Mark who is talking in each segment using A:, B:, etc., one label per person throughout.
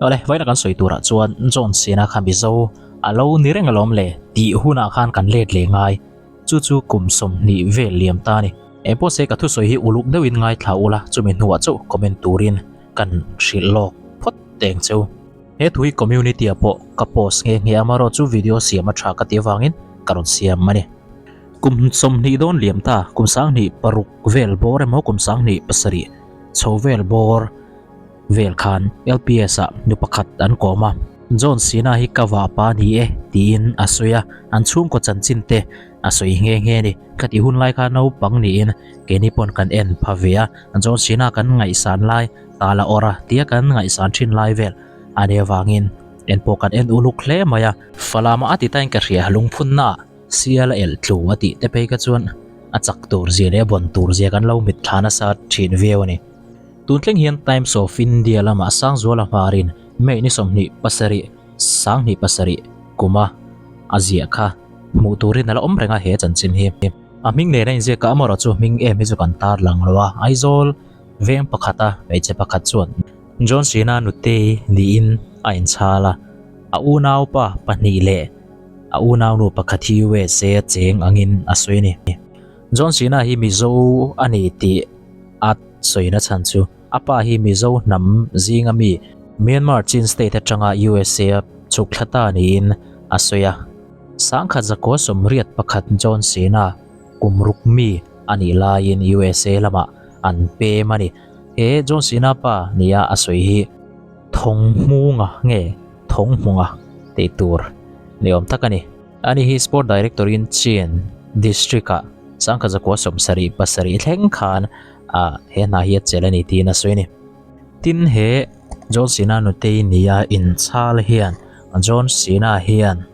A: Awle, vawiina kan sawi turah chuan John Cena kha Mizo a lo ni reng alawm le tih hunah khan kan let leh ngai. Chu chu kum 20 vel liam ta a ni. Engpawh se ka thusawi hi uluk deuhin ngaithla ula chumi hnuah chauh comment turin kan hrilh lawk phawt teng cheu. He thu hi community ah pawh ka post nghe nghe amarawh chu video siam a tha ka tih avangin ka rawn siam a ni. Kum 20 dawn liam ta, kum 26 vel bawr emaw kum 27 chho vel bawr vel khan LPS ah nu pakhat an kawm a. John Cena hi ka vahpa ni e tiin a sawi a, an chhungkaw chanchin te a sawi nghe nghe a ni. Ka tih hun lai kha naupang niin keini pawn kan en pha ve a, John Cena kan ngaihsan lai tala awrh a tia kan ngaihsan thin lai vel a nih avangin en pawh kan en uluk hle mai a. Falama a ti tain ka hria lungphunna ah sial a elh tlu a tih te phei kha chuan a chak tur zia leh a bawn tur zia kan lo mitthla nasa thin viau a ni. Tun thleng hian Times of India lamah Sangzuala hmarin May ni 27, 2007 kuma a ziah kha hmuh turin a la awm reng a he chanchin hi. A hming nen a inziak a, amaherawhchu hming em hi chu kan tarlang lo a, Aizawl veng pakhata hmeichhe pakhat chuan John Cena nutei niin a inchhal a, a unaupa pahnih leh a unaunu pakhat hi USA a cheng angin a sawi a ni. John Cena hi Mizo a ni tih a sawina chhan chu a pa hi Mizo hnam zinga mi Myanmar Chin State atanga USA a chhuk thla ta niin a sawi a. Sangkhat zakua 81 John Cena kum ruk mi a nih laiin USA lamah an pem a ni. He John Cena pa nia a sawi hi Thawng Hmunga nge Thawng Hmunga tih tur ni awm tak a ni. Ani hi Sport Director in Chin District ah Sangkhat zakua 77 thleng khan a he hna hi a chelh a ni tiin a sawi a ni. Tin he John Cena nutei nia inchhal hian John Cena hian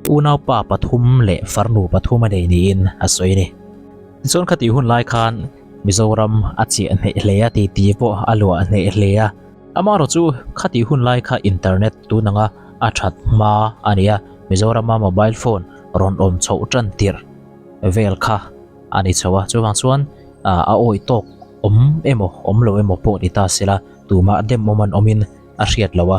A: unaupa pathum leh farnu pathum a nei niin a sawi a ni. Tichuan khatih hun lai khan Mizoram a chiah hneh hle a titi pawh a luah hneh hle a. Amaherawh chu khatih hun lai kha internet tun anga a that hma a ni a, Mizorama mobile phone rawn awm chhoh tan tirh vel kha a ni chho a. Chuvang chuan a awih tawk awm emaw awm lo emaw pawh ni ta sela tumah dem awm an awmin a hriat lo a.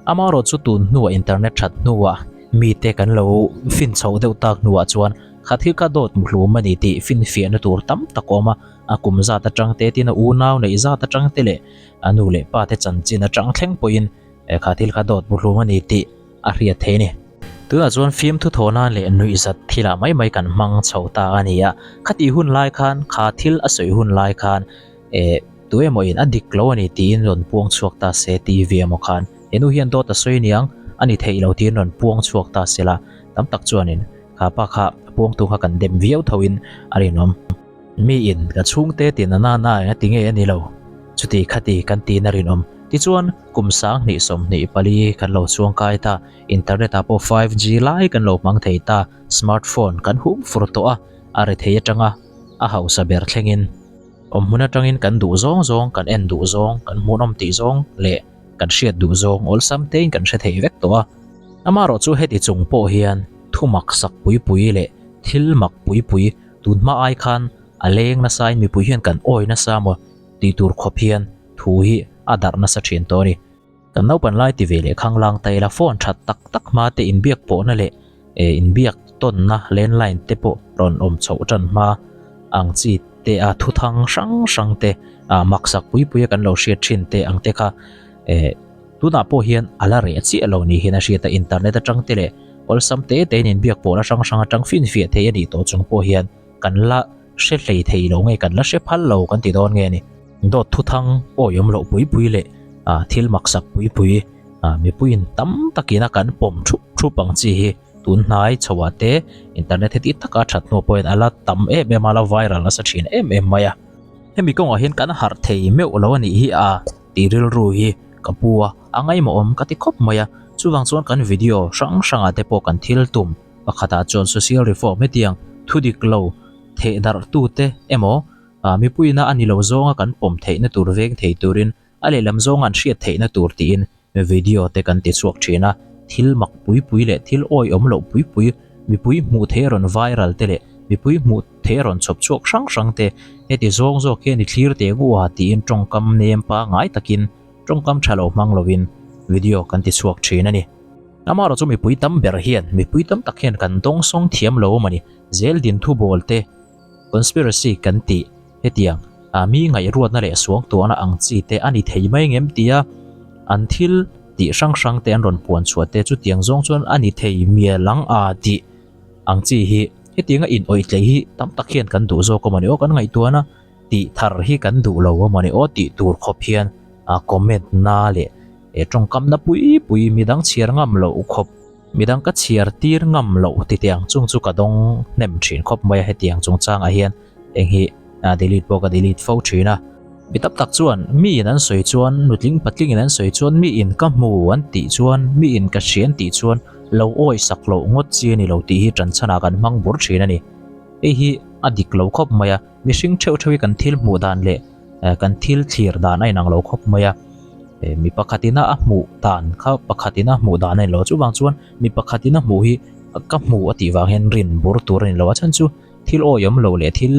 A: Amaherawh chu tun hnuah internet that hnuah mite kan lo fin chhoh deuh tak hnuah chuan kha thil kha dawt muhlum a ni tih finfiahna tur tam tak a awm a, a kum zat atang te tin a unau neih zat atang te leh a nu leh pa te chanchin atang thleng pawhin kha thil kha dawt muhlum a ni tih a hriat theih a ni. Tunah chuan fimthu thaw nan leh nuihzat thilah mai mai kan hmang chho ta a ni a, khatih hun lai khan kha thil a sawi hun lai khan eh tu emaw in a dik lo a ni tiin rawn puang chhuak ta se TV emaw khan he nu hian dawt a sawi aniang a ni theih lo tiin rawn puang chhuak ta se la tam tak chuanin kha pa kha a puangtu kha kan dem viau tho in a rinawm. Mi in ka chhungte tin a nana eng a ti nge a ni lo chuti khati kan tiin a rinawm. Tichuan kum 2024 kan lo chuang kai ta internet ah pawh 5G lai kan lo hmang thei ta smartphone kan hum fur tawh a a ri thei atanga a hausa ber thlengin awm hmun atangin kan duh zawng zawng kan en duh zawng kan hmuhnawm tih zawng leh kan hriat duh zawng awlsam tein kan hre thei vek tawh a. Amaherawh chu heti chung pawh hian thu mak sak pui pui leh thil mak pui pui tun hma ai khan a leng nasa in mipui hian kan awi nasa maw tih tur khawp hian thu hi a darh nasa thin tawh a ni. Kan naupan lai ti ve leh khanglang ta ila phone that tak tak hma te inbiak pawhna leh eh inbiak tawnna landline te pawh rawn awm chhoh tan hma ang chi te a thuthang hrang hrang te ah maksak pui pui a kan lo hriat thin te ang te kha eh tunah pawh hian a la reh chiah lo ni hian a hriat a internet atang te leh awlsam te te in inbiak pawhna hrang hrang atang finfiah thei a nih tawh chung pawh hian kan la hre hlei thei lo nge kan la hre phal lo kan ti dawn nge a ni. Dawt thuthang awiawm loh pui pui leh ah thil maksak pui pui ah mipuiin tam takin a kan pawm thup thup ang chi hi tun hnai chhoah te internet heti taka that hnu pawhin a la tam em em a a la viral nasa thin em em mai a. Hemi kawngah hian kan harh thei meuh lo a nih hi a tih rilru hi ka pu a, a ngaimawhawm ka ti khawp mai a. Chuvang chuan kan video hrang hrangah te pawh kan thil tum pakhatah chuan social reform hetiang thudik lo thehdarh tute emaw Ah mipuina a ni lo zawnga kan pawm theihna tur veng thei turin a lehlam zawnga an hriat theihna tur tiin video te kan ti chhuak thin a, thil mak pui pui leh thil awihawm loh pui pui mipui hmuh theih a rawn viral te leh mipui hmuh theih a rawn chhawp chhuak hrang hrang te heti zawng zawk hian i thlir teh ngu a tiin tawngkam nem pangngai takin tawngkam tha lo hmang lovin video kan ti chhuak thin a ni. Amaherawh chu mipui tam ber hian, mipui tam tak hian kan dawngsawng thiam lo awm a ni. Zel din thu bawl te, conspiracy kan tih hetiang a mi ngaihruatna leh suangtuahna ang chi te a ni thei mai ngem tia an thil tih hrang hrang te an rawn puan chhuah te chutiang zawng chuan a ni thei mial ang a tih ang chi hi hetianga in awih tlei hi tam tak hian kan duh zawk a mawni aw kan ngaihtuahna tih thar hi kan duh lo a mawni aw tih tur khawp hian a comment na leh tawngkam na pui pui midang chhiar ngam loh khawp. Midang ka chhiar tir ngam loh ti teh ang chung chu ka dawng hnem thin khawp mai a hetiang chungchangah hian eng hi delete pawh ka delete fo thin a. Mi tam tak chuan mi in an sawi chuan nutling patling in an sawi chuan mi in ka hmu an tih chuan mi in ka hria an tih chuan lo awi sak loh ngawt chi a ni lo tih hi tanchhanah kan hmang bur thin a ni. Hei hi a dik lo khawp mai a, mihring theuh theuh hi kan thil hmuh dan leh kan thil thlir dan a inang lo khawp mai a. Mi pakhatin a hmuh dan kha pakhatin a hmuh dan a ni lo chuvang chuan mi pakhatin a hmuh hi ka hmu a tih vang hian rin bur tur a ni lo a chhan chu thil awihawm lo leh thil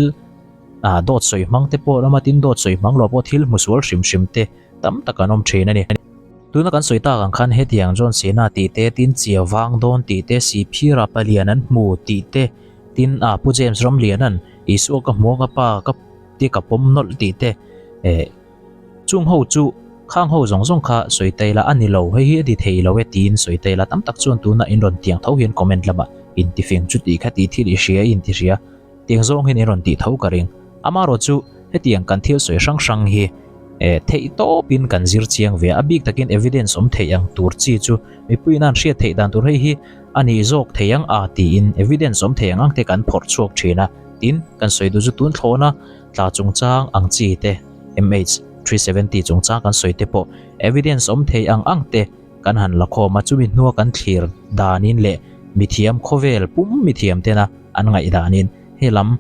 A: ah dawt sawi hmang te pawh lama tin dawt sawi hmang lo pawh thil hmu sual hrim hrim te tam tak an awm thin a ni. Tuna kan sawi tak ang khan hetiang John Cena tih te tin chia vang dawn tih te Siphira palian an hmu tih te tin ah Pu James Ramliana'n Isua ka hmu a ka pa ka te ka pawm nawlh tih te eh Chung ho chu khang ho zawng zawng kha sawi ta ila a ni lo, hei hi a ti thei lo e tiin sawi ta ila tam tak chuan tuna in rawn tiang tho hian comment lamah in ti fing chu tih kha tih thil i hria i in ti hria tiang zawng hian in rawn tih tho ka ring. Amaherawh chu hetiang kan thil sawi hrang hrang hi eh theih tawpin kan zir chiang ve a, a bik takin evidence awm theih ang tur chi chu mipuiin an hriat theih dan tur hei hi a ni zawk thei ang a tiin evidence awm thei ang ang te kan phawrh chhuak thin a, tin kan sawi duh chu tun thlawhna tla chungchang ang chi te, MH 370 chungchang kan sawi te pawh evidence awm thei ang ang te kan han la khawm a, chumi hnua kan thlir danin leh mithiam khawvel pum mithiam tena an ngaih danin he lam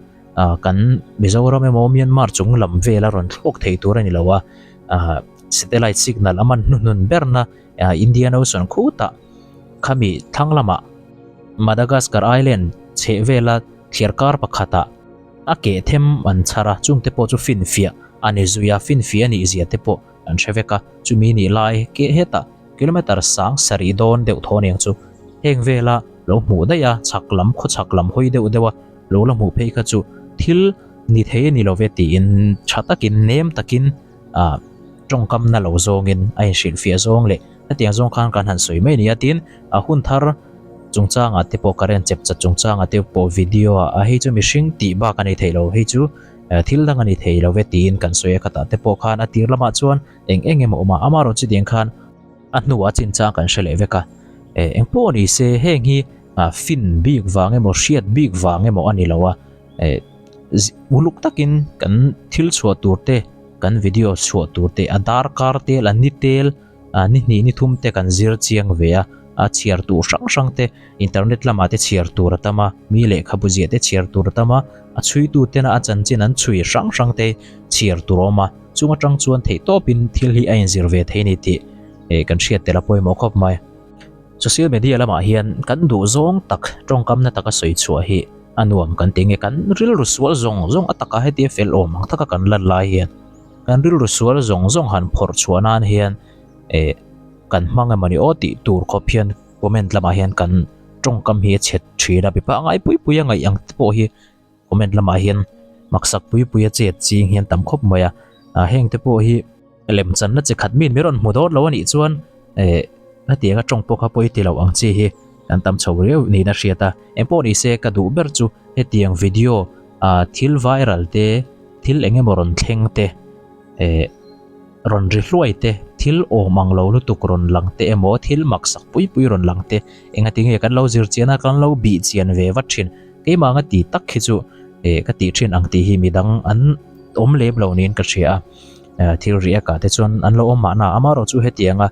A: kan Mizoram emaw Myanmar chung lam vela rawn thlawk thei tur a ni lo a, satellite signal a man hnuhnun berna Indian Ocean khutah khami thlang lamah Madagascar Island chhehvela thliarkar pakhatah A keh them an chhar a, chungte pawh chu finfiah a ni zui a, finfiah a nih zia te pawh an hre vek a, chumi nih lai keh hetah kilometre sang sarih dawn deuh thaw aniang chu heng vela lo hmuh daih a, chhak lam khaw chhak lam hawi deuh deuh a lo la hmuh phei kha chu thil ni thei a ni lo ve tiin tha takin nem takin ah tawngkamna lo zawngin a inhrilhfiah zawng leh hetiang zawng khan kan han sawi mai a ni a tin a hun thar chungchangah te pawh current chep chat chungchangah te pawh video ah a hei chu mihring tih bak a ni thei lo hei chu thil dang a ni thei lo ve tiin kan sawi a khatah te pawh khan a tir lamah chuan eng eng emaw awm a amaherawh chutiang khan a hnuah chinchang kan hre leh vek a eng pawh ni se heng hi fin bik vang emaw hriat bik vang emaw a ni lo a uluk takin kan thil chhuah tur te kan video chhuah tur te a darkar tel a ni tel a ni hnih ni thum te kan zir chiang ve a, a chhiar tur hrang hrang te internet lamah te chhiar tur a tam a, mi lehkhabu ziah te chhiar tur a tam a, a chhuitu tena a chanchin an chhui hrang hrang te chhiar tur a awm a, chung atang chuan theih tawpin thil hi a inzir ve thei a ni tih eh kan hriat tel a pawimawh khawp mai. Social media lamah hian kan duh zawng tak tawngkamna taka sawi chhuah hi a nuam kan ti nge kan rilru sual zawng zawng a taka hetia fel awm ang taka kan lan lai hian Kan rilru sual zawng zawng han phawrh chhuah nan hian eh kan hmang emawni aw tih tur khawp hian comment lamah hian kan tawngkam hi a chhe thin a mipa ngai pui pui a ngaih ang te pawh hi comment lamah hian maksak pui pui a chet ching hian tam khawp mai a ah heng te pawh hi lemchanna chi khat min min rawn hmu dawt lo a nih chuan eh hetiang a tawng pawh kha pawi ti lo ang chi hi kan tam chho riau niin a hriat a engpawh ni se ka duh ber chu hetiang video ah thil viral te. Thil eng emaw rawn thleng te, eh, rawn ri hluai te, thil awm ang lo lutuk rawn lang te emaw, thil maksak pui pui rawn lang te, engati nge kan lo zir chian a, kan lo bih chian ve vat thin. Keimah anga ti tak hi chu, eh, ka tih thin ang tih hi midang an awm lem lo niin ka hria a. Eh, thil ri akah te chuan an lo awm mahna, amaherawh chu hetianga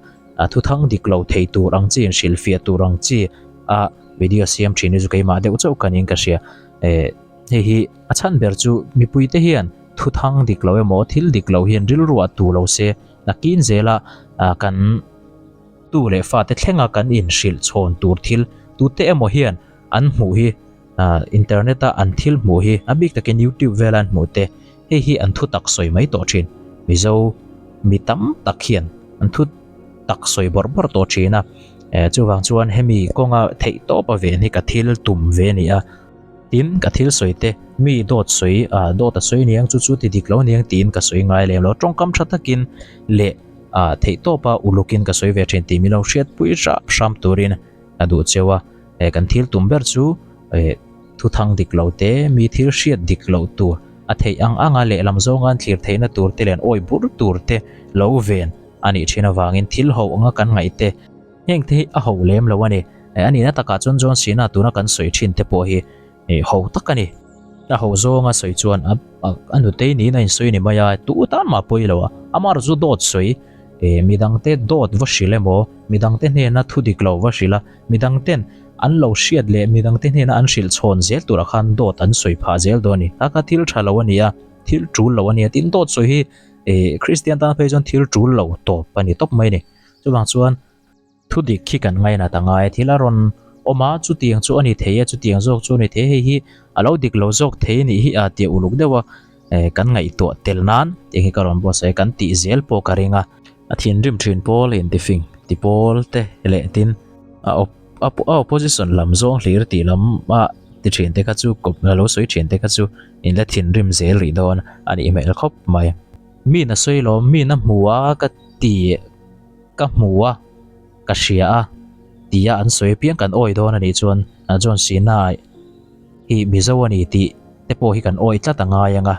A: thuthang dik lo thei tur ang chi, inhrilhfiah tur ang chi a video siam thin hi chu keimah deuh chauh ka niin ka hria. Eh, Hei hi a chhan ber chu mipuite hian thuthang dik lo emaw thil dik lo hian rilru a tu lo se nakin zela kan tu leh fate thlenga kan inhrilh chhawn tur thil tute emaw hian an hmuh hi internet a an thil hmuh hi a bik takin youtube vela an hmuh te hei hi an thutak sawi mai tawh thin Mizo mi tam tak hian an thu. tak sawi bawrh bawrh tawh thin a. Chuvang chuan hemi kawnga theih tawp a ven hi ka thil tum ve a ni a. Tin, ka thil sawi te, mi dawt sawi, ah dawt a sawi aniang chu chu ti dik lo aniang tiin ka sawi ngai lem lo. Tawngkam tha takin leh ah theih tawpa ulukin ka sawi ve thin tih min lo hriatpui hrap hram turin a duh cheu a. Kan thil tum ber chu eh thuthang dik lo te, mi thil hriat dik loh tur, a theih ang anga lehlam zawnga an thlir theihna tur te leh an awi bur tur te lo ven a nih thin avangin thil ho anga kan ngaih te, Heng te hi a ho lem lo a ni. A nihna takah chuan John Cena tuna kan sawi thin te pawh hi ho tak a ni. A ho zawnga sawi chuan a nutei niin a insawi ni mai a, tu tan mah pawi lo a. Amah chu dawt sawi, midangte dawt va hrilh emaw, midangte hnena thu dik lo va hrilh a, midangten an lo hriat leh midangte hnena an hrilh chhawn zel turah khan dawt an sawi phah zel dawn a ni. Kha kha thil tha lo a ni a, thil tul lo a ni a. Tin, dawt sawi hi Kristian tan phei chuan thil tul lo tawp a ni tawp mai a ni. Chuvang chuan thu dik khi kan ngainat a ngai a, thil a rawn awm a, chutiang chu a ni thei a, chutiang zawk chu a ni thei a, hei hi a lo dik lo zawk thei a nih hi a tia uluk deuh a, kan ngaihtuah tel nan tih hi ka rawn buatsaih a, kan tih zel pawh ka ring a. A thinrim thin pawl intifing ti pawl te leh tin a a opposition lam zawng hlir tih lam a ti thin te kha chu kawp a lo sawi thin te kha chu in la thinrim zel rih dawn a nih hmel khawp mai. Mi na sawi lawm, mi na hmu a ka ti ka hmu a, ka hria a tia an sawi apiang kan awi dawn a nih chuan John Cena hi Mizo a ni tih te pawh hi kan awi tlat a ngai ang a,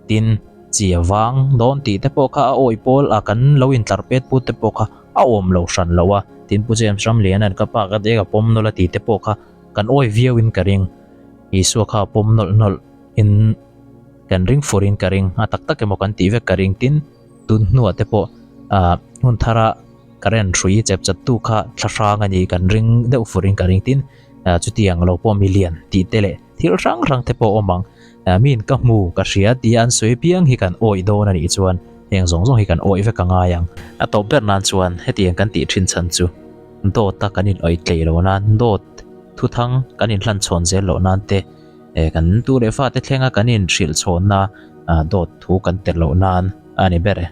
A: tin chi a vang dawn tih te pawh kha a awi pawl a kan lo intlar pet put te pawh kha a awm lo hran lo a, tin Pu James Ramliana'n ka pa ka te ka pawm nawlh a tih te pawh kha kan awi viau in ka ring, Isua kha a pawm nawlh nawlh in. Kan ring fur in ka ring, a tak tak emaw kan tih vek ka ring tin tun hnuah te pawh ah hun thara current hrui chep chat tu kha thla hrang a ni kan ring deuh fur in ka ring tin ah chutiang lo pawh milian tih te leh thil hrang hrang te pawh a awm ang ah miin ka hmu ka hria tia an sawi piang hi kan awih dawn a nih chuan heng zawng zawng hi kan awih vek a ngai ang. A tawp ber nan chuan hetiang kan tih thin chhan chu dawt a kan in awih tlei lo nan dawt thuthang kan in hlan chhawn zel loh nan te Eh kan tu leh fate thlenga kan inhrilh chhawnna dawt thu kan tel loh nan a ni ber e.